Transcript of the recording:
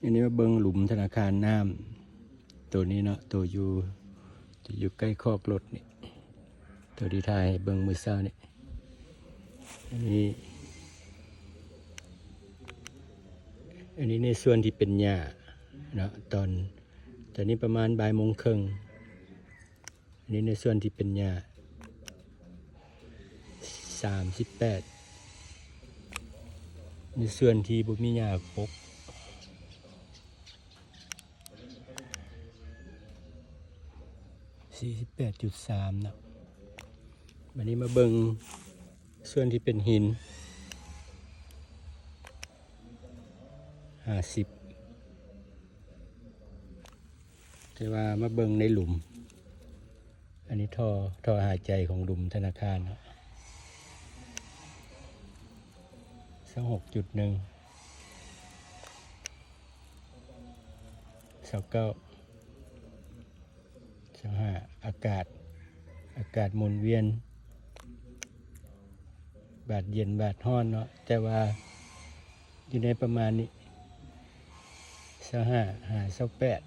ອັນນີ້ມາເບິ່ງຫຼຸມທະນາຄານນ້ຳ ໂຕນີ້ເນາະ ໂຕຢູ່ ໂຕຢູ່ໃກ້ຄອກລົດນີ້ ໂຕທີ່ຖ່າຍໃຫ້ເບິ່ງມື້ເຊົ້ານີ້. ອັນນີ້ ອັນນີ້ໃນສ່ວນທີ່ເປັນຫຍ້າເນາະ ຕອນ ຕອນນີ້ປະມານບ່າຍໂມງເຄິ່ງ. ອັນນີ້ໃນສ່ວນທີ່ເປັນຫຍ້າ ສາມສິບແປດ ໃນສ່ວນທີ່ບໍ່ມີຫຍ້າປົກ ສີ່ສິບແປດຈຸດສາມເນາະ. ບັດນີ້ມາເບິ່ງສ່ວນທີ່ເປັນຫີນ ຫ້າສິບ. ແຕ່ວ່າມາເບິ່ງໃນຫຼຸມ ອັນນີ້ທໍ່ ທໍ່ຫາຍໃຈຂອງຫຼຸມທະນາຄານເນາະ ຊາວຫົກຈຸດໜຶ່ງ ຊາວເກົ້າ ຊາວຫ້າ ອາກາດ ອາກາດໝູນວຽນ ບາດເຢັນບາດຮ້ອນເນາະ ແຕ່ວ່າຢູ່ໃນປະມານນີ້ ຊາວຫ້າ ຫາ ຊາວແປດ.